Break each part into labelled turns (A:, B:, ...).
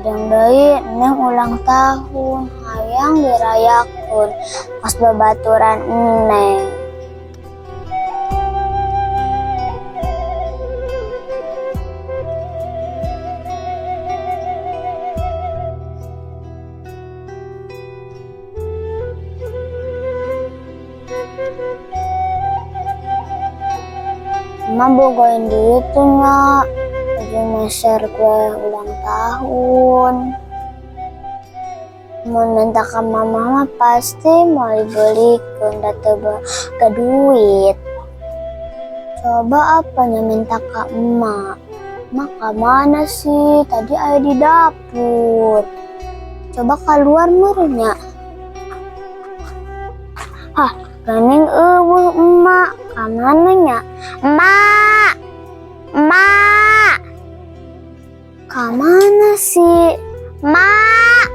A: Kadang deui Neng ulang tahun, hayang dirayakeun pas babaturan Neng. Emak bogoin duit tuh nya, lagi meser kue ulang tahun. Mun minta ke mama mah pasti mau dibelikan, da teu ke duit. Coba apanya minta ke emak. Emak ke mana sih? Tadi aya di dapur. Coba keluar meureun nya. Hah, geuning euweuh emak. Ka mana nya? Emak! Emak! Ka mana sih? Mak!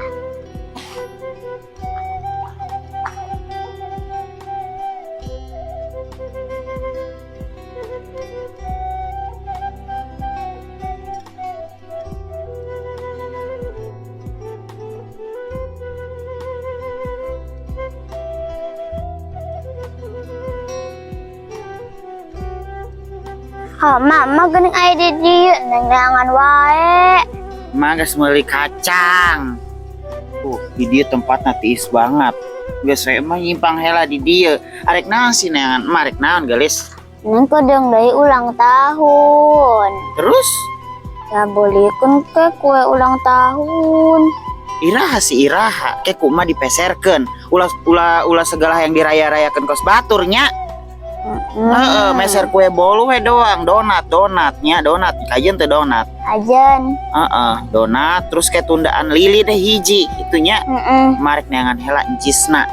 A: Ha, mak, mak geuning aya di dieu, neangan wae.
B: Mak geus meuli kacang. Di dieu tempatna tiis banget. Geus we mah nyimpang heula di dieu. Arek naon sih neangan? Emak arek naon geulis?
A: Neng kedeung deui ulang tahun.
B: Terus?
A: Ya belikeun ke kue ulang tahun.
B: Iraha si iraha, ke kumaha dipeserkeun. Ulah ulah ulah segala yang diraya-rayakeun kos batur nya. Heeh, meser kue bolu we doang, donat, donatnya, donat, kajen teh donat.
A: Ajen.
B: Heeh, donat terus kayak tundaan lili deh hiji itunya. Marek neangan heula encisna.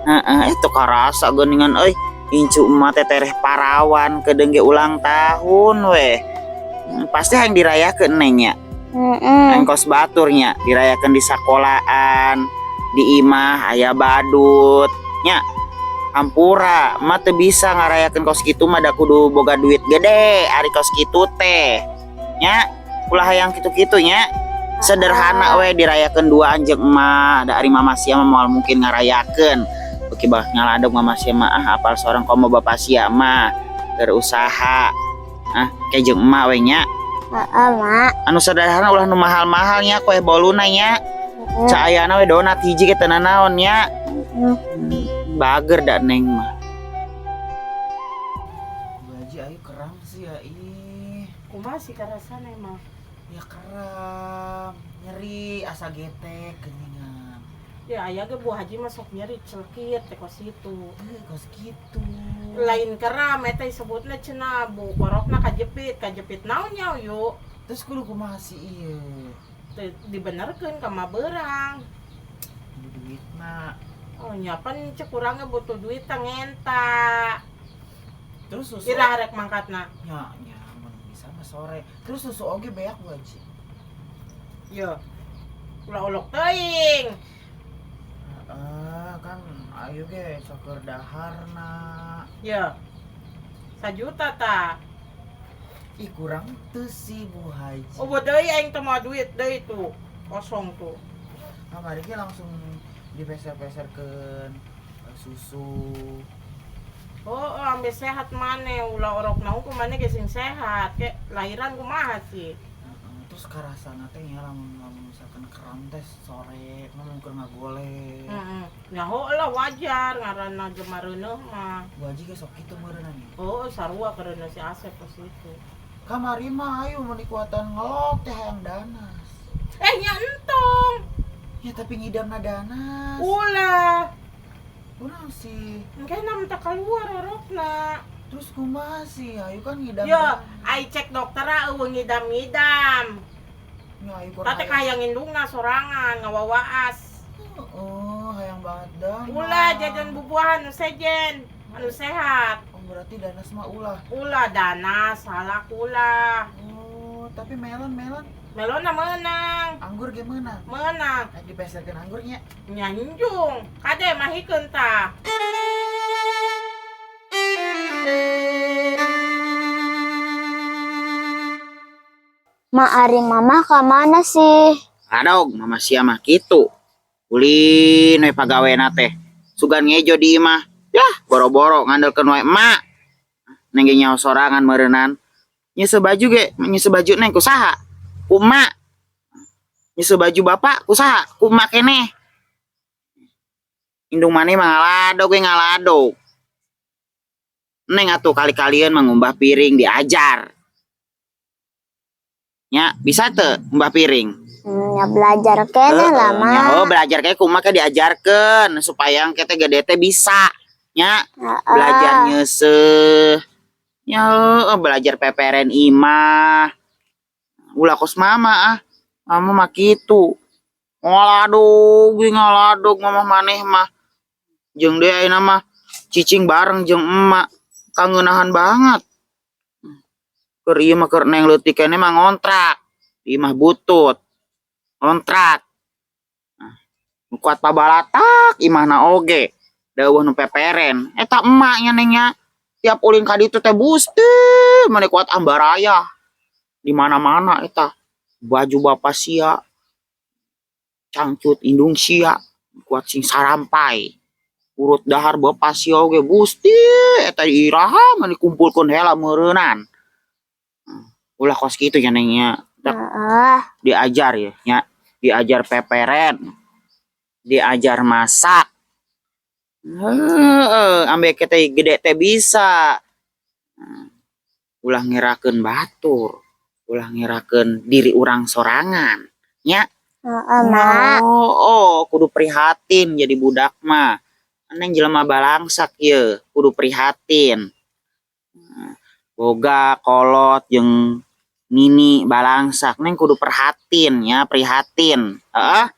B: Heeh, itu karasa geuningan euy. Incu emak teh tereh parawan kedeung ge ulang tahun weh. Pasti hayang dirayakeun Neng nya. Hayang kos baturnya dirayakeun di sekolahan, di imah aya badut nya. Hampura, emak teu bisa ngarayakeun kos kitu mah da kudu boga duit gede ari kos kitu teh. Nya, ulah hayang kitu-kitu nya. Sederhana we dirayakeun dua anjeung emak, da ari mama sia mah moal mungkin ngarayakeun. Beuki bah ngaladog mama sia mah ah apal seorang komo bapak sia mah berusaha. Ah, ke jeung emak we nya.
A: Heeh, Mak.
B: Anu sederhana ulah nu mahal-mahal nya kue boluna nya. Caayana we donat hiji ge teu nanaon nya. Bager da Neng mah. Bu Haji ayo keram sih ya ih.
C: Kumaha sih karasana emang?
B: Ya keram, nyeri asa getek geuningan.
C: Ya aya ge Bu Haji mah sok nyeri celkit teh kos kitu.
B: Kos kitu.
C: Lain keram eta disebutna cenah bu korokna kajepit, kajepit naon nya yuk.
B: Terus kudu kumaha sih ieu?
C: Teu dibenerkeun ka mabeurang.
B: Kudu duitna.
C: Oh nya pan cek urang ge butuh duit teh ngenta.
B: Terus susu.
C: Iraha rek mangkatna?
B: Nya, nya mun bisa mah sore. Terus susu oge beak Bu Haji.
C: Yo. Ulah olok teuing.
B: Heeh, kan ayo ge sok daharna.
C: Yo. Sajuta ta.
B: Ih kurang teu sih Bu Haji.
C: Oh, buat deui aing teu moal duit deui tuh. Kosong tuh.
B: Kamari ge langsung dipeser-peserkeun susu.
C: Oh, oh, ambe sehat maneh ulah orok naung ku maneh ge sing sehat. Ke lahiran kumaha sih?
B: Heeh, terus karasana teh nya lamun lamun misalkan keram teh sore mah keur ngagolek.
C: Heeh. Nyaho lah wajar ngaranna jemareuneuh mah.
B: Bu Haji ge sok kitu meureunna nya.
C: Oh, sarua karena si Asep pas itu.
B: Kamari mah ayo mun dikuatan ngelok teh hayang danas.
C: Eh nya entong.
B: Ya tapi ngidamna danas.
C: Ulah.
B: Kunaon sih?
C: Engke na minta keluar orokna.
B: Terus kumaha sih? Ayu kan ngidam.
C: Yo, ai cek dokter eueuh ngidam-ngidam.
B: Ya ayu kurang.
C: Tate hayang indungna sorangan ngawawaas.
B: Oh, hayang banget danas.
C: Ulah jajan bubuahan nu sejen, anu sehat.
B: Oh, berarti danas mah ulah.
C: Ulah danas, salak ulah.
B: Oh, tapi melon-melon.
C: Melona meunang.
B: Anggur ge meunang.
C: Meunang.
B: Rek dipeserkeun anggurnya.
C: Nya hinjung. Kade mahikeun tah.
A: Ma ari mama ka mana sih?
B: Adog mama sia mah kitu. Ulin we pagawena teh. Sugan ngejo di imah. Yah, boro-boro ngandelkeun wae emak. Neng ge nyaho sorangan meureunnan. Nyeuseuh baju ge, nyeuseuh baju neng ku saha? Ku emak. Nyeuseuh baju bapak ku saha? Ku emak keneh. Indung maneh mah ngaladog we ngaladog. Neng atuh kali-kalian ngumbah piring diajar. Nya, bisa teu ngumbah piring?
A: Ya belajar keneh lah,
B: Heeh,
A: Mak.
B: nya, oh belajar kayak kumaha ke diajarkeun supaya engke teh gede teh bisa. Nya, belajar nyeuseuh. Nya heueuh belajar peperen imah. Ulah kos mama ah. Mama mah kitu. Ngaladog, ge ngaladog mama maneh mah. Jeung deui ayeuna mah cicing bareng jeung emak. Kangeunahan banget. Keur ieu mah keur neng leutik keneh mah ngontrak. Di imah butut. Ngontrak. Nah, nu kuat pabalatak imahna oge. Da euweuh nu peperen. Eta emak nya neng nya. Tiap ulin ka ditu teh Gusti, mani kuat ambaraya. Di mana-mana eta. Baju bapak sia. Cangcut indung sia. Kuat sing sarampai. Urut dahar bapak sia oge Gusti, eta iraha mani kumpulkeun heula meureunan. Ulah kos kitu nya neng nya.
A: Heeh.
B: Diajar ya nya, diajar peperen, diajar masak. Heeh, ambe kita gede teh bisa. Ulah ngerakeun batur, ulah ngerakeun diri urang sorangan, nya.
A: Heeh, Mak.
B: Oh, kudu prihatin jadi budak mah. Neng jelema balangsak ye, kudu prihatin. Boga kolot jeung nini balangsak, neng kudu perhatin ya, prihatin. Heeh.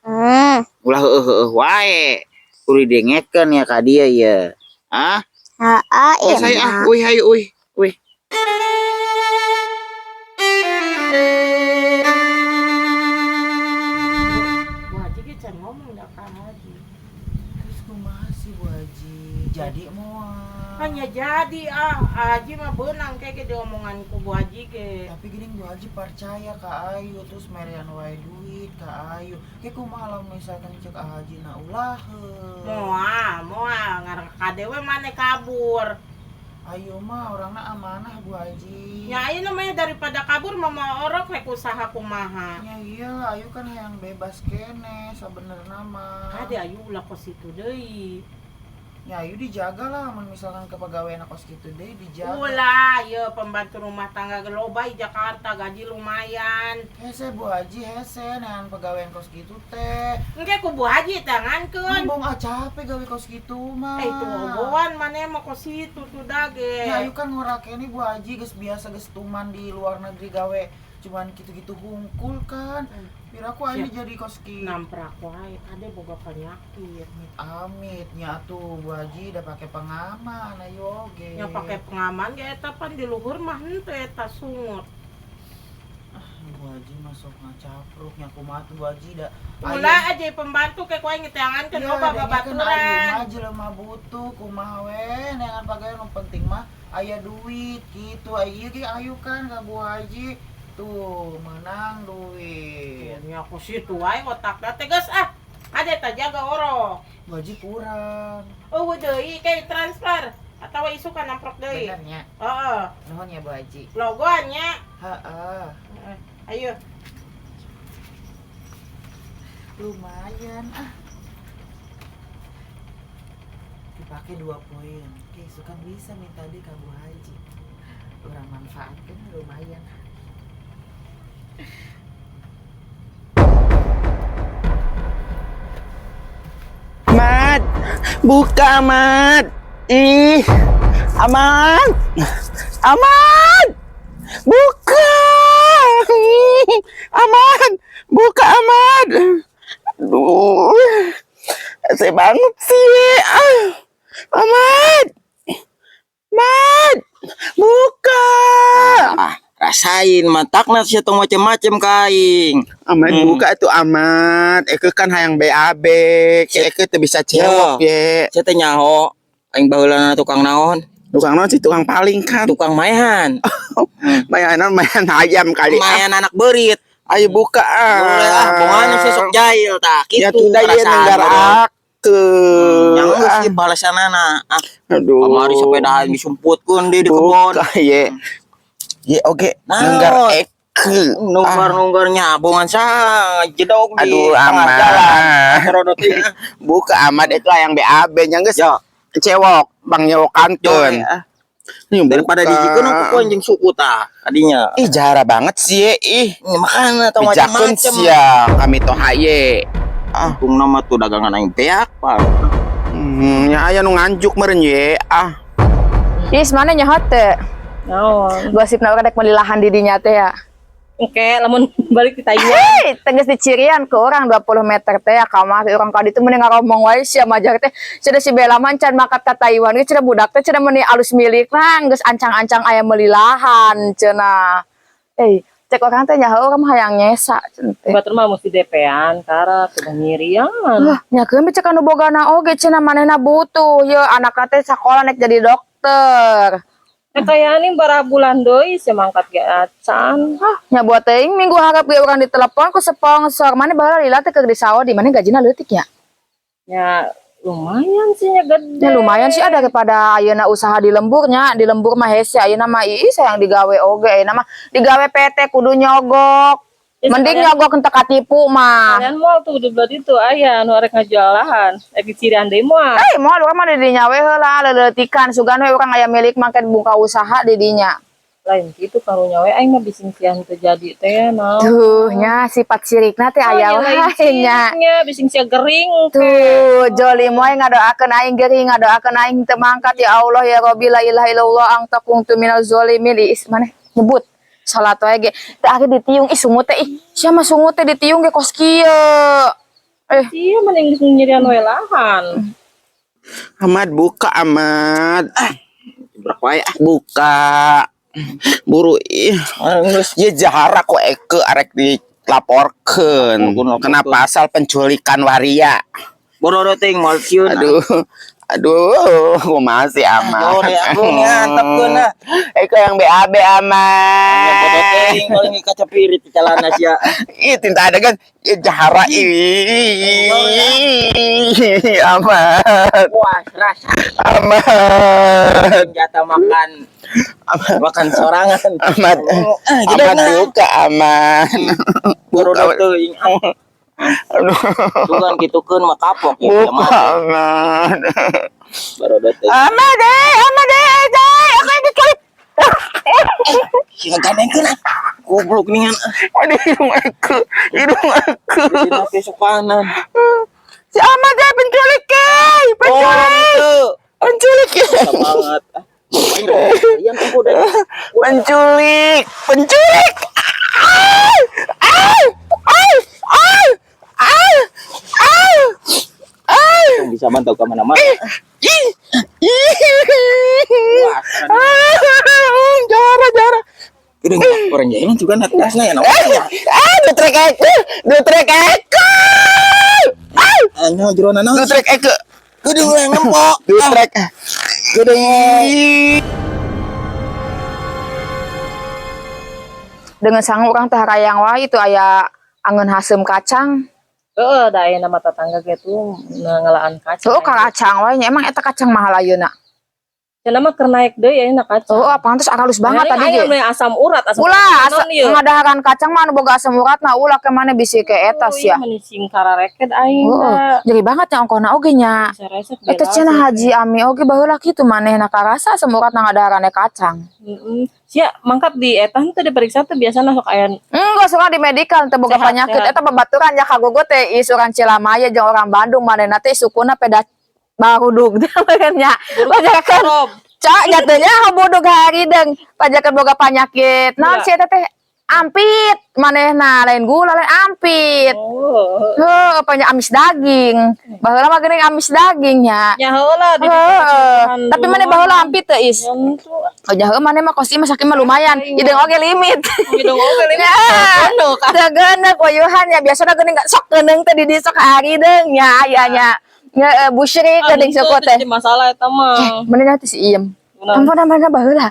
B: Ulah heueuh heueuh wae. Kudu didengekeun ya ka dieu ye. Ah?
A: Heeh, iya.
B: Geus hayu ah, uih hayu uih. Uih.
C: Bu Haji ge can ngomong da ka Haji.
B: Terus kumaha sih Bu Haji? Jadi moal.
C: Hanya jadi ah, Haji mah beunang kayak ge diomongan ku Bu Haji ge.
B: Tapi gini Bu Haji percaya ka Ayu terus merean wae duit ka Ayu. Ke kumaha lamun misalkan cek Haji na ulah.
C: Moal, moal ngarang kade we maneh kabur.
B: Ayu mah orangna amanah Bu Haji.
C: Ya ayeuna mah daripada kabur mah moal orok rek usaha kumaha.
B: Ya iya, Ayu kan hayang bebas kene sabenerna mah.
C: Kade Ayu ulah kos situ deui.
B: Ya Ayu dijaga lah mun misalkan kepegawaian kos kitu deui dijaga.
C: Ulah, ye pembantu rumah tangga loba di Jakarta gaji lumayan.
B: Hese Bu Haji hese neangan pegawaian kos kitu teh.
C: Engke ku Bu Haji tangankeun.
B: Embung ah capek gawe kos kitu mah.
C: Eh itu oboan maneh mah kos situ tuh dage.
B: Ya Ayu kan ngorak ini Bu Haji geus biasa geus tuman di luar negeri gawe cuman gitu-gitu hungkul kan. Piraku ayu
C: Siap.
B: jadi kos kitu.
C: Namprak wae kade boga penyakit.
B: Amit nya tuh Bu Haji udah pakai pengaman ayo oge.
C: Nya pakai pengaman ge eta pan di luhur mah henteu eta sungut.
B: Ah, Bu Haji masuk ngacapruk nya kumaha tuh Bu Haji da.
C: Ulah aja pembantu ke ku aing ngeteangankeun
B: Ya,
C: loba
B: dengekeun ayu
C: babaturan.
B: mah jelema butuh kumaha we neangan pagawean nu penting mah aya duit gitu. Ayu ge ayu kan ka Bu Haji tuh menang duit.
C: Nya ku situ wae otakna teh geus ah. Kade ta jaga orok.
B: Bu Haji kurang.
C: Eueuh deui ke transfer atawa isukan namprok deui.
B: Bener nya.
C: Heeh.
B: Nuhun ya Bu Haji.
C: Logoan nya.
B: Heeh.
C: Heeh. Ayo.
B: Lumayan ah. Dipakai 2 poin. Oke, suka bisa minta di ka Bu Haji. Orang manfaatkan lumayan.
D: Mat, buka Mat. Ih, Amat, Amat, buka. Amat, buka Amat. Aduh, hese banget sih. Ah, Amat, Mat, buka.
E: Ah, rasain matakna sia tong macem-macem ka aing.
D: Amat buka tuh Amat. Eke kan hayang BAB. Eke teu bisa cewek ye.
E: Sia teh nyaho aing baheulana tukang naon?
D: Tukang naon sih tukang paling kan.
E: Tukang maehan.
D: Maehanan maehan ayam kali.
E: Maehan anak beurit.
D: Ayo buka ah.
E: Boleh ah, bongan sih sok jahil tah
D: Ya
E: kitu.
D: tuh dah ieu nenggar aku.
E: Yang geus ieu balasanana. Ah,
D: Aduh.
E: kamari sepeda aing disumputkeun di kebon.
D: Buka ye. Ye oke,
E: Naon?
D: nenggar eke.
E: Nunggar-nunggarnya bongan sa jedog di
D: Aduh
E: tengah
D: amat.
E: jalan. Rodot teh.
D: Buka amat itu yang BAB nya geus
E: Ya,
D: cewok, bang nyewokankeun.
E: jore, ah.
D: Nih,
E: Daripada
D: buka.
E: dijikeun aku ku anjing suku tah tadinya.
D: Ih jara banget sih ye. Ih.
E: Ini makana tong
D: Bijakeun
E: macam-macam.
D: sia kami toha ye.
E: Ah, kung nama tuh dagangan aing beak, Pak.
D: Nya aya nu nganjuk meureun ye. Ah.
F: Is mana nyaho teu?
C: Naon.
F: Gosipna urang rek meuli lahan di dinya teh ya.
C: Oke, lamun balik di Taiwan.
F: Hei, tegas di Cirian ke orang 20 meter teh ya kamari urang ka ditu mending ngaromong wae sia majar teh. Cenah si Bella mah can makat ka Taiwan ge cenah budak teh cenah meuni alus milikna geus ancang-ancang aya meuli lahan cenah. Eh, cek orang teh nyaho urang mah hayang nyesa cenah teh.
C: Batur mah mesti DP-an karena kudu nyirian.
F: Wah, nyakeun cek anu bogana oge cenah manehna butuh ye anakna teh sakola nek jadi dokter.
C: Ya kayaknya bara bulan deui sia mangkat ge acan.
F: Hah, nya buat teuing minggu harap ge urang ditelepon ku sponsor. Mana baheula lila teh keur di sawah di mana gajina leutik nya?
C: Ya lumayan sih nya gede.
F: Ya lumayan sih ada daripada ayeuna usaha di lemburnya, di lembur mah hese ayeuna mah ih sayang digawe oge ayeuna mah digawe PT kudu nyogok.
C: Ya,
F: Mending
C: sekalian-
F: nyogok henteu katipu mah.
C: Kalian moal tuh di belah itu aya nu arek ngajual lahan. Rek di Cirian deui moal.
F: Eh, moal urang mah di dinya we heula leuleutikan sugan we urang aya milik make buka usaha di dinya.
C: Lain kitu karunya we aing mah bising sian teu jadi teh naon.
F: Tuh nya sifat sirikna teh aya
C: Oh, nya lain
F: wae nya.
C: siriknya, bising sia gering
F: Tuh, joli moe ngadoakeun aing gering, ngadoakeun aing teu mangkat ya Allah ya Rabbi la ilaha illallah anta kuntu minaz zalimin. Ih, maneh nyebut salat wae ge. Teu ari ditiung ih sungut teh ih. Sia mah sungut teh ditiung ge kos kieu. Eh,
C: Iya mending geus nyirian we lahan.
D: Ahmad buka Ahmad.
E: Ah, jebrak wae ah.
D: Buka. Buru ih.
E: Ah, geus.
D: Ye jahara ku Eke arek dilaporkeun.
E: Laporkeun, laporkeun.
D: Kena pasal penculikan waria.
E: Borodo teuing moal sieun.
D: Aduh. Aduh, kumaha sih Ahmad.
E: Sore aku ngantepkeun ah.
D: Eke yang BAB
E: Ya bodoh
D: Ahmad.
E: teuing paling kaca pirit di celana sia.
D: Ih, tinta adegan. Ih, jahara ih. Ahmad.
E: Wah, rasa
D: Ahmad.
E: senjata makan makan sorangan.
D: Ahmad.
E: Ah, gitu
D: Ahmad
E: nah.
D: buka Ahmad.
E: Borodo teuing. Ah,
D: Aduh.
E: Bukan gitukeun mah kapok ya.
D: Buka Ahmad.
E: Borodo teuing.
F: Ahmad eh, Ahmad eh, eh, aku yang diculik.
E: Sia gandengkeun ah. Goblok ningan.
D: Aduh, hidung aku. Hidung aku.
E: Dina sopanan.
D: Si Ahmad ya penculik eh. Penculik.
E: Oh,
D: Penculik.
E: teu. Banget. Ah, aing kalian aku udah
D: Penculik. Penculik. Ah! Ah! Ah! Ah! Ah! Ah! Ah!
E: bisa mantau ke mana-mana.
D: Ih! Ih! Ah! Jara, jara.
E: Udah orang jahilan juga nak dasna ya naon.
D: Ah, dutrek aku. Dutrek aku. Ah!
E: Anu jerona naon?
D: Dutrek aku.
E: Kudu yang nempok.
D: Dutrek.
E: Kudu.
F: Dengan sangu urang teh harayang wae itu aya angeun haseum kacang.
C: Heeh, da aya nama tetangga ge tuh ngalaan kacang.
F: Tuh kacang wae nya emang eta kacang mahal ayeuna.
C: Cenah mah keur naik deui ayeuna kacang.
F: Oh, pantes alus banget tadi
C: Aya
F: ge.
C: nu asam urat, asam
F: Ulah,
C: urat naon ieu?
F: ngadaharan kacang mah anu boga asam urat nah ulah ke mana bisi ke eta
C: Oh,
F: sia.
C: iya, meni sing karareket aing
F: Oh,
C: da.
F: jadi banget nya ongkohna oge nya.
C: Bisa resep
F: Eta
C: bela
F: cenah
C: sih.
F: Haji Ami oge baheula kitu manehna karasa asam urat na ngadaharanna kacang.
C: Heeh. Sia mangkat di eta henteu diperiksa teh biasana sok aya
F: Enggak suka di medikal teu boga
C: Sehat,
F: penyakit
C: sehat.
F: eta babaturan nya kagogo teh is urang Cilamaya jeung orang Bandung manehna teh sukuna peda barudug teh nya. Pajakan
C: Rob.
F: cak nya teh nya budug harideng pajakan boga penyakit. Naon
C: Gula.
F: sih eta teh ampit manehna lain gula lain ampit.
C: Oh.
F: Heuh, panya amis daging. Baheula mah geuning amis daging nya.
C: Nya heula di
F: Heeh. Tapi maneh baheula ampit teh is.
C: Tentu.
F: Oh nya heuh maneh mah kos ieu mah sakit mah lumayan. Hideung oge limit.
C: Hidung oge limit.
F: Ya, teu geuneuk wayuhan nya biasana geuning sok geuneung teh di dieu sok harideung nya aya nya. Nya busyrik geuning suku teh.
C: Jadi masalah eta mah.
F: Maneh teh si Iem.
C: Kunaon?
F: Ampun mana baheula.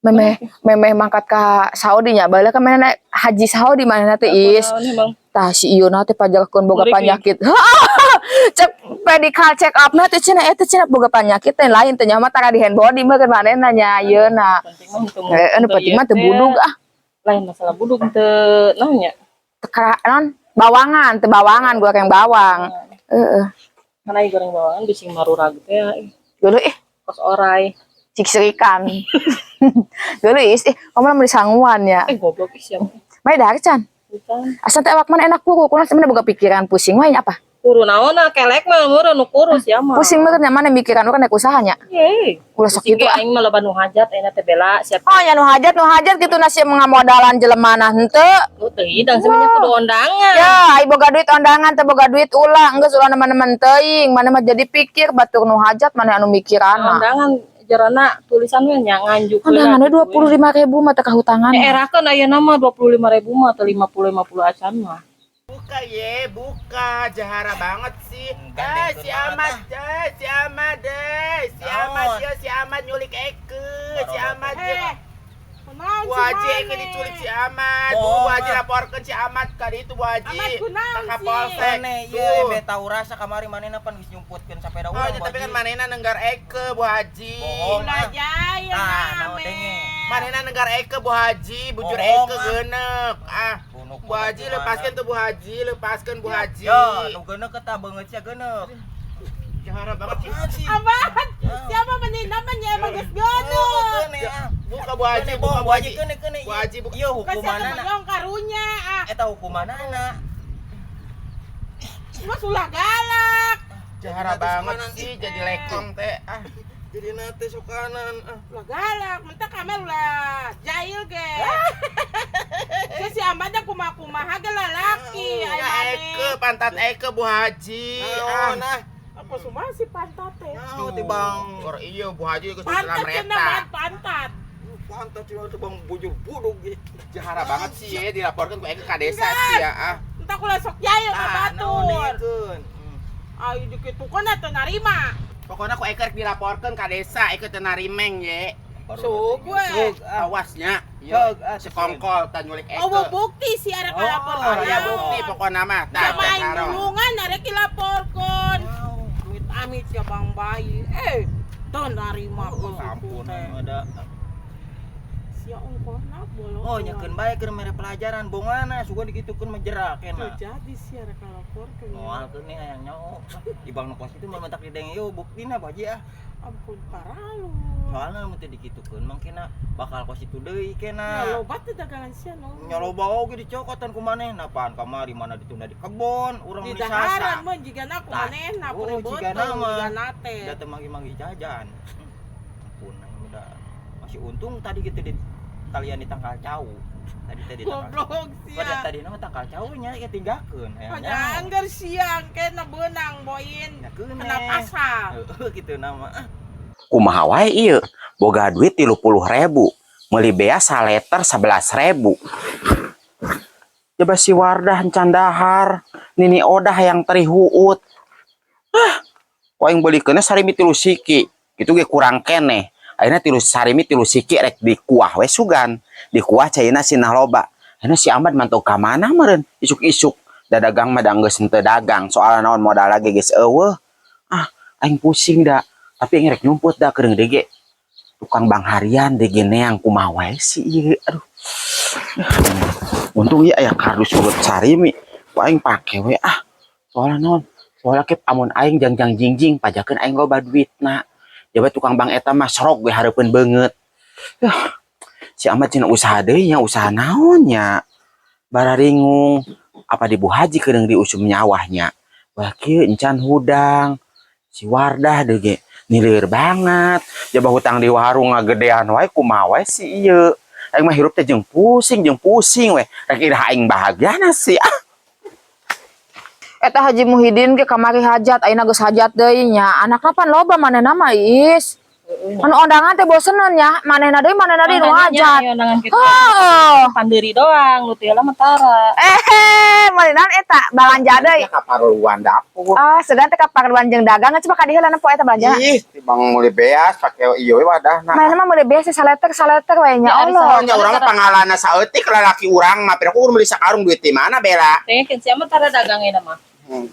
F: Memeh memeh mangkat ka Saudi nya, baheula kan manehna haji Saudi manehna teh, Is.
C: Naon emang?
F: Tah, si ieu teh pajarkeun boga
C: Murik.
F: Penyakit. Cek medical check up na teh cenah, eta cenah boga penyakit teh lain teh nya mah, tara di hand body mah kan manehna nya ayeuna.
C: Penting mah teu.
F: Eh, anu penting mah teu budug ah.
C: Lain masalah budug, teu naon nya.
F: Teu non bawangan, teu bawangan goreng bawang. Heeh.
C: Kan aya goreng bawangan bising marurag teh ih,
F: Geuleuh ih.
C: Kos orai.
F: Ciksirikan. Geuleuh, Is, ih, kamu mah sanguan ya.
C: Eh, goblok ih siapa?
F: Mai dahar can.
C: Bukan.
F: Asa teh awak mana enak kuru, kunaon sebenarnya boga pikiran pusing wae apa?
C: Kuru naon ah, kelek mah meureun nu kurus ya mah.
F: Pusing meureun nya mana mikiran urang naik usahanya.
C: Ye.
F: Ulah sok
C: Pusing
F: kitu
C: ge
F: ah.
C: aing mah loba nu hajat ayeuna teh, Bela siap.
F: Oh ya, nu hajat, nu hajat gitu nasi ngamodalan jelema nah henteu.
C: Nu teu hidang sebenarnya kudu ondangan.
F: Ya, ai boga duit ondangan, teu boga duit ulah, geus ulah nemen-nemen teuing, mana mah jadi pikir batur nu hajat mana anu mikiranna.
C: Ondangan jerona tulisan we nya nganjuk.
F: Ondangan we 25.000 mah teu kahutangan.
C: Eh, erakeun ayeuna mah 25.000 mah atau 50 50 acan mah.
D: Buka ye, buka. Jahara banget sih. Eh, si Ahmad, eh, si Ahmad, eh, si Ahmad, ya, si Ahmad nyulik Eke, si Ahmad. Ya.
C: Kunaon?
D: Bu Haji, Eke diculik si Ahmad. Bu
E: Bohong,
D: Haji
E: ah.
D: laporkan si Ahmad kali itu, Bu Haji.
C: Ahmad kunaon
D: Ka
C: sih?
D: Polsek.
E: Mane
D: Tuh.
E: ieu embe tau rasa kamari manehna pan geus nyumputkeun sapeda
D: Oh,
E: urang.
D: ya, tapi kan manehna nenggar Eke, Bu Haji.
E: Bohong.
C: Ulah jaya.
E: Tah, naon denge.
D: Manehna nenggar Eke, Bu Haji, bujur
E: Bohong,
D: Eke
E: ah.
D: geuneuk. Ah,
E: Bunuh
D: Bu Haji lepaskan tuh, Bu Haji, lepaskan, Bu Haji.
E: Yo, nu geuneuk eta beungeut sia geuneuk.
D: Jahara banget sih.
C: Abang, siapa menina mah emang geus geuneuk.
E: Keune ah.
D: Buka, Bu Haji,
E: Keune,
D: buka,
E: bohong,
D: Bu Haji.
E: Keune keune.
D: Bu Haji, buka.
E: Ieu
C: Kasih
E: hukumanana.
C: temen karunya ah.
E: Eta hukumanana.
C: Mas ulah galak.
D: Jahara banget sih jadi lekong teh. Ah.
E: Jadi nate sokanan ah.
C: Ulah galak, minta kamel ulah jahil ge. Sia si Ahmad kumaha-kumaha ge lalaki
D: Ya
C: ai maneh.
D: Eke, pantat Eke, Bu Haji.
E: Naon
D: Ah.
E: ah.
C: Apa semua si pantat teh?
E: Naon teh Bang.
D: Or iya, Bu Haji geus
C: Pantat
D: dalam
C: cenah
D: reta.
C: pantat.
E: Pantat cuma teh Bang bujur budug ge.
D: Jahara banget sih ya dilaporkan ku Eke ka desa sih ya. Ah.
C: Entah kula sok jahil ka
E: Ah, naon
C: batur.
E: dengekeun.
C: Ayo dikitukeun atuh narima.
D: Pokoknya ku Eke rek dilaporkan ka desa, Eke teu narimeng ye.
C: Sug we.
E: Sug ah.
D: Awasnya.
E: Sug ah.
D: Sekongkol tan nyulik Eke.
C: Oh, bukti sih arek
E: Oh,
C: laporkeun.
D: Oh, ya bukti pokoknya mah. Tah,
C: Sama aing
D: jahara.
C: tulungan arek dilaporkeun. Amit amit ya Bang Bayi. Eh, teu narima ku
E: Ampun
C: teh.
E: ada.
C: Sia ongkohna bolong.
E: Oh, nyakeun bae keur mere pelajaran bongana sugan dikitukeun mah jerak
C: Teu
E: kena.
C: jadi sih arek laporkeun.
E: Moal keun hayang nyaho. Ibang nu kos itu mah mentak didenge yo buktina, Bu Haji ah.
C: Ampun paralu.
E: Soalna mun teu dikitukeun mangkena bakal kos itu deui
C: Ya
E: kena.
C: loba teh dagangan sia no.
E: Nya loba oge dicokotan ku manehna pan kamari mana ditunda di kebon urang
C: Di
E: meuni
C: daharan
E: sasa.
C: mun jigana ku
E: Tah.
C: manehna
E: Oh,
C: pure
E: jigana
C: beuteung
E: mah.
C: jigana teh.
E: Da teu manggi-manggi jajan. Ampun aing udah. Masih untung tadi gitu di kalian di tangkal cau. Tadi teh di tangkal.
C: Goblok
E: Pada
C: sia.
E: tadi nama tangkal cau nya ya tinggalkeun hayang
C: Hanya anggar siang kena beunang boin.
E: Nyakeun
C: Kena pasal.
E: Heeh gitu nama.
B: Kumaha wae ieu, boga duit 30.000, meuli beas saleter 11.000. Coba si Wardah encan dahar, Nini Odah yang teri huut. Ah, ku aing beulikeunna sarimi 3 siki kitu ge kurang keneh. Ayeuna tilu sarimi 3 siki rek dikuah we sugan, dikuah caina sinah loba. Ayeuna si Ahmad mantau ka mana meureun isuk-isuk da dagang mah da geus henteu dagang, soalna naon, modal lagi geus eueuh. Ah, aing pusing da, tapi aing rek nyumput da keureung deui ge tukang bang harian deui neang kumaha wae sih ieu. Aduh, untung ieu aya kardus urut sarimi, ku aing pake we ah. Soalna naon, soalna ke amun aing jangjang jingjing pajakeun aing loba duitna. Jaba tukang bang eta mah serok we hareupeun beungeut. Yah, si Ahmad cenah usaha deui nya, usaha naon nya, bararingung. Apa di Bu Haji keureung diusum nyawahnya? Wah, kieu encan hudang. Si Wardah deui ge nilir banget, jaba hutang di warung ngagedean wae. Kumaha wae sih ieu? Aing mah hirup teh jeung pusing we. Rek iraha aing bahagiana sih ah?
F: Eta Haji Muhyiddin ge kamari hajat, ayeuna geus hajat deui nya. Anakna pan loba manehna mah, Is. Anu ondangan teh bosenan nya, manehna deui, manehna deui nu hajat.
C: Ayo undangan kita.
F: Oh.
C: Panderi doang, lu teh lah mentara.
F: Eh, meureunnan eta balanja deui.
D: Ya kaparluan dapur.
F: Ah, segan teh kaparluan jeung dagang coba ka dieu poe eta balanja.
D: Ih, timbang meuli beas pake ieu we wadahna.
F: Manehna mah meuli beas saleter saleter we nya
C: Ya, ari
F: Allah.
D: Nya urang mah pangalana saeutik lalaki urang mah, piraku urang meuli sakarung duit di mana Bela?
C: Teh siapa tara dagangnya mah.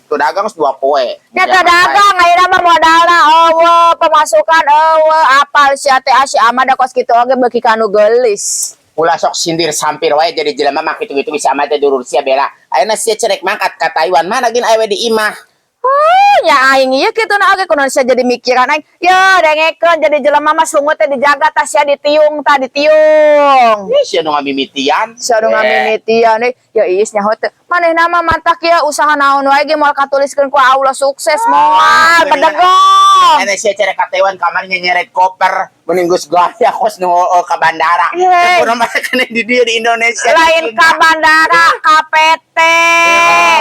D: Tuh dagang geus 2 poe.
F: Nya teh dagang ayeuna mah modalna eueuh, pemasukan eueuh, apal sia teh si Ahmad da kos kitu oge beuki kanu geulis.
D: Ulah sok sindir sampir wae jadi jelema mah kitu-kitu bisa amat teh dulur sia Bela. Ayeuna sia cerek mangkat ka Taiwan mana gin aya we di imah.
F: Oh, nya aing ieu kitu na oge kunaon sia jadi mikiran aing. Ya dengekeun jadi jelema mah sungut teh dijaga tah sia ditiung tah ditiung.
D: Ih, sia nu ngamimitian.
F: Sia nu ngamimitian euy. Ya iis nyaho teu. Manehna mah mantak ya usaha naon wae ge moal katuliskeun ku Allah sukses moal bedegong.
D: Ayeuna sia cerek ka Taiwan kamari nyeret koper mending geus gaya kos nu ka bandara.
F: Hei.
D: Urang mah kena di dieu di Indonesia.
F: Lain ka bandara, ka PT,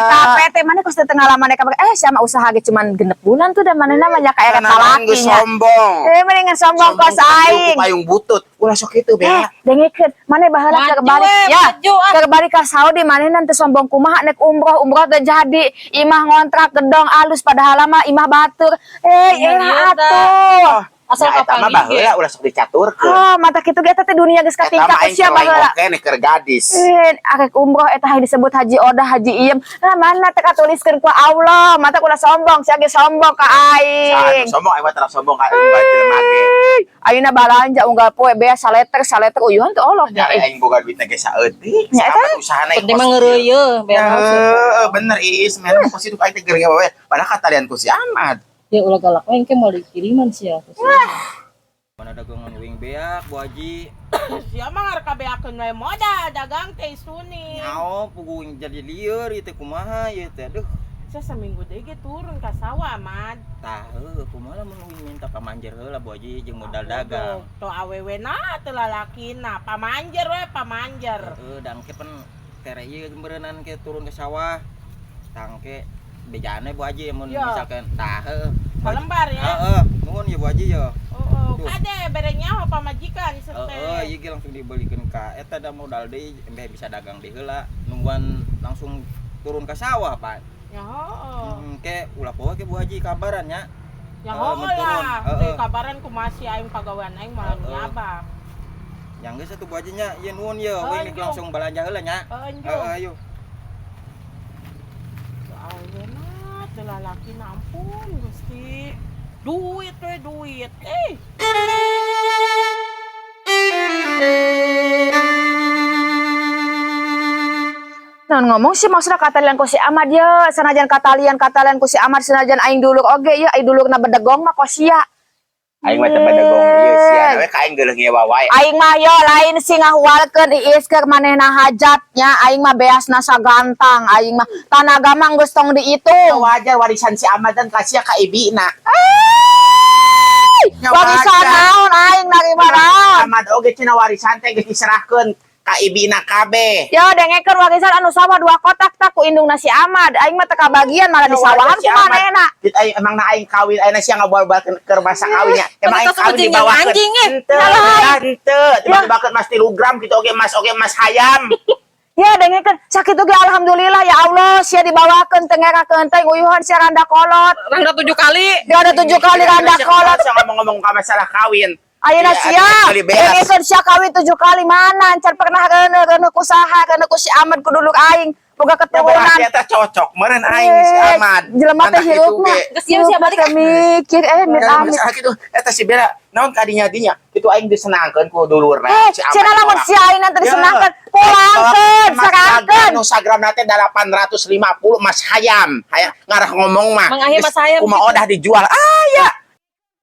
F: ka PT mana kos teu ngalaman ka sama usaha ge cuman 6 bulan tuh dan manehna mah nya ka era
D: Karena geus
F: salaki nya.
D: sombong.
F: Eh mendingan sombong kos aing.
D: Payung butut. Ulah sok kitu
F: Eh,
D: Bela.
F: dengekeun, maneh baheula keur
C: Maju,
F: balik
C: eh,
F: ya,
C: maju, ah.
F: keur balik ka Saudi maneh nanti sombong kumaha nek umroh, umroh teh jadi imah ngontrak gedong alus padahal mah imah batur. Eh,
C: Iya,
F: elah
C: iya,
F: atuh.
C: Asal
D: Nah, eta mah
C: kapanggih ge.
D: baheula ulah sok dicaturkeun.
F: Ah, mata kitu ge eta teh dunia geus
D: Eta
F: katingkah
D: mah
F: ku
D: aing
F: sia baheula.
D: keneh keur gadis.
F: Eh, arek umroh eta hayang disebut Haji Odah, Haji Iem. Lah mana teh katuliskeun ku Allah, mata ulah sombong, sia ge sombong ka aing.
D: Saha sombong aing mah tara sombong ka aing jelema ge.
F: Ayeuna balanja unggal poe beas saleter saleter uyuhan teh olok.
D: Nyari aing boga duitna ge saeutik.
F: Nya eta.
D: Sahabat usahana
C: Penting mah ngeureuyeuh beres.
D: Heeh, bener Iis, memang kos itu aing teh geuring wae. Padahal katalian ku si Ahmad.
C: Ya ulah galak we engke mau dikiriman sia.
E: Mana dagangan uing beak, Bu Haji.
C: Sia mah ngarep kabeakeun we modal dagang teh Suni.
E: Nyaho pugu uing jadi lieur ieu teh kumaha ieu teh. Aduh.
C: Sia seminggu deui ge turun ka sawah, Mad.
E: Tah heuh kumaha lamun uing minta pamanjer heula Bu Haji jeung modal dagang.
C: Tuh awewe na teu lalakina, pamanjer we pamanjer.
E: Heeh, dangke pen tere ieu meureunnan ke turun ke sawah. Tangke bejane Bu Haji mun
C: Iya.
E: misalkan tah heuh. Bu Haji-
C: Salembar ya.
E: Heeh, nuhun ya Bu Haji ya.
C: Oh,
E: Tuh.
C: kade bere nyaho pamajikan
E: Heeh,
C: sete.
E: ieu ge langsung dibelikeun ka eta da modal deui embe bisa dagang deui heula. Nungguan langsung turun ke sawah, Pak.
C: Ya heuh.
E: Ke ulah poho ke Bu Haji kabaran nya.
C: Ya
E: Heeh,
C: heuh
E: mun turun.
C: lah.
E: Heeh.
C: Teu kabaran kumaha si aing pagawean aing malah
E: Heeh.
C: nyabak.
E: Yang geus atuh Bu Haji nya, ieu nuhun ye,
C: Heeh,
E: uing
C: Jung.
E: langsung balanja heula nya.
C: Heeh, Jung.
E: Heeh, ayo.
C: Tuh awewe na teu lalakina ampun Gusti. Duit we duit. Eh.
F: Naon ngomong sih maksudnya katalian ku si Ahmad ya, sanajan katalian katalian ku si Ahmad sanajan aing dulur oge ya, aing dulurna bedegong mah kos sia.
D: Aing mah teu bedegong ieu sia we ka aing geuleuh ngewa wae.
F: Aing mah yo lain sih ngahualkeun iis keur manehna hajatnya, aing mah beasna sagantang, aing mah tanaga mah geus tong diitung.
D: Wajar warisan si Ahmad dan kasih ka ibina. Nya
F: Warisan
D: wajar.
F: naon aing narima naon.
D: Ahmad oge cenah warisan teh geus diserahkeun ka ibina kabeh.
F: Yo dengekeun warisan anu sawah dua kotak tak ku indungna si Ahmad. Aing mah teu kabagian malah di sawahan
D: Si
F: ku
D: Ahmad.
F: manehna.
D: Dit aing emang na aing kawin ayeuna sia ngabual-bualkeun keur masa kawinnya. Emang aing kawin dibawakeun.
C: anjing, eh.
D: Henteu, henteu. Tiba dibawakeun emas 3 gram gitu oge emas oge emas hayam.
F: Ya dengekeun sakitu ge alhamdulillah ya Allah sia dibawakeun teu ngerakeun teh nguyuhan sia randa kolot.
C: Rangda 7 kali.
F: Dia ada 7 kali randa kolot.
D: Sia ngomong-ngomong ka masalah kawin.
F: Ayeuna
D: Iya,
F: sia
D: beli beas.
F: dengekeun sia kawin 7 kali mana encan pernah reuneuh reuneuh ku saha reuneuh ku si Ahmad ku dulur aing boga
D: Ya
F: keturunan.
D: berarti eta cocok meureun aing si
F: Eh,
D: Ahmad.
F: Jelema teh
D: Anak
F: hirup
D: itu
F: mah.
D: ge.
C: Geus siap, siap, balik.
F: Teu mikir eh mit
D: Dalam
F: amit.
D: masalah gitu, eta si Bella, naon kadinya dinya, kitu aing disenangkeun ku dulurna.
F: Eh,
D: Si Ahmad
F: cenah lamun
D: tolak.
F: si aing nanti
D: Ya.
F: disenangkeun, pulangkeun, serangkeun.
D: Nu sagramna teh 850 emas hayam. Hayam ngarah ngomong mah.
C: Mang Ahim
D: Geus
C: mas hayam
D: Kumaha
C: gitu.
D: odah dijual. Ah ya.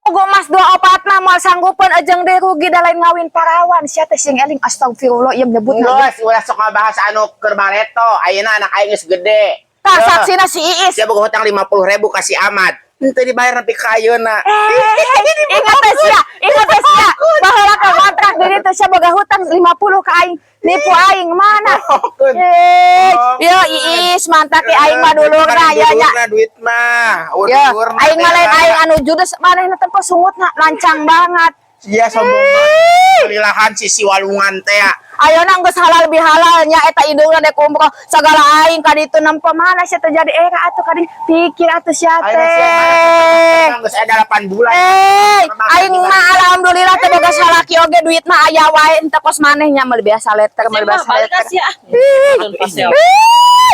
F: Ogo emas dua opat mah moal sanggupeun ejeng deui rugi da lain ngawin parawan. Sia teh sing eling astagfirullah ieu nyebut.
D: Geus ulah sok ngabahas anu keur bareto. Ayeuna anak aing geus gede.
F: Tah
D: Ya.
F: saksina si Iis.
D: Sia boga hutang 50.000 ka si Ahmad. Henteu dibayar nepi ka ayeuna.
F: Eh, ingat teh sia, ingat teh sia. Baheula ka kontrak di ditu sia boga hutang 50 ka aing. Nipu aing mana? Eh, yo Iis mantak ke aing mah dulurna ya nya.
D: Dulurna duit mah.
F: Ya,
D: Dulurna
F: aing mah lain
D: teh.
F: aing anu judes manehna tempo sungutna lancang banget.
D: Sia sombong banget. Lilahan sisi walungan teh ya.
F: Ayeuna geus halal bihalal nya eta indungna dek umroh sagala aing ka ditu nempo mana sia terjadi era atuh ka pikir atuh sia
D: Ayeuna sia
F: teh.
D: mana geus ada 8 bulan.
F: Eh, aing mah alhamdulillah teh boga salaki oge duit mah aya wae ente kos maneh nya meuli biasa letter meuli biasa
C: Balik
F: letter.
C: sia.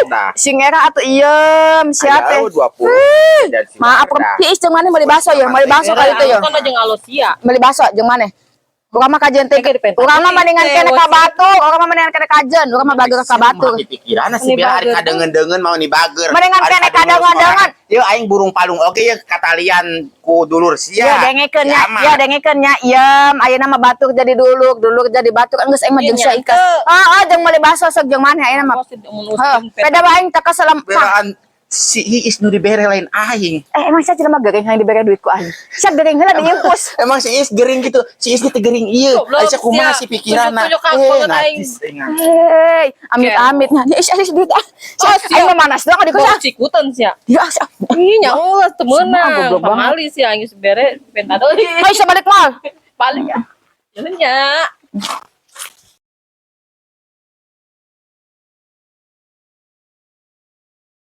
D: Nah,
F: Sing era atuh iem sia teh.
D: aya 20. Dan si
F: Maaf,
D: Wardah.
F: Iis jeung maneh meuli baso ya, meuli baso kali itu ya.
C: Kan jeung alosia.
F: Meuli baso jeung maneh. Urang mah kajen teh.
C: Oke, dipentas.
F: Urang mah mendingan
C: Teh,
F: kene ka
C: wajib.
F: batur, urang mah mendingan kene kajen, urang mah bager ka batur.
D: Di pikiran si Bella ari kadeungeun-deungeun mau ni bager.
F: Mendingan
D: Ari
F: kene
D: kadeungeun
F: kadeungeun-deungeun.
D: Yeuh aing burung palung oge ye katalian ku dulur sia.
F: Ya dengekeun nya,
D: Si Ahmad.
F: ya dengekeun nya, iem ayeuna mah batur jadi dulur, dulur jadi batur geus aing mah jeung sia ikas. Ah, ah jeung meuli baso sok jeung maneh ayeuna mah. Heuh, beda bae aing teh kesel.
D: Belaan si Iis nu dibere lain aing.
F: Eh, emang sia jelema gering hayang dibere duit ku aing. Sia gering heula diimpus.
D: Emang si Iis gering gitu. Si Iis gitu gering ieu.
C: Goblok,
D: Aisyah kumaha
C: sia.
D: si pikiranna.
C: Tunjuk-tunjuk aku banget aing.
D: Najis, ingat.
F: Hei, amit-amit nya. Ya, is duit ah.
C: Oh,
F: Sia, aing mah manas doang di
C: Bau
F: sia.
C: cikutan sia.
F: Ya, sia.
C: Ih, nyawa temenan.
F: Goblok banget.
C: Pamali sia geus bere penta deui.
F: Ayo sia balik mal.
C: Balik ya. Jalan nya.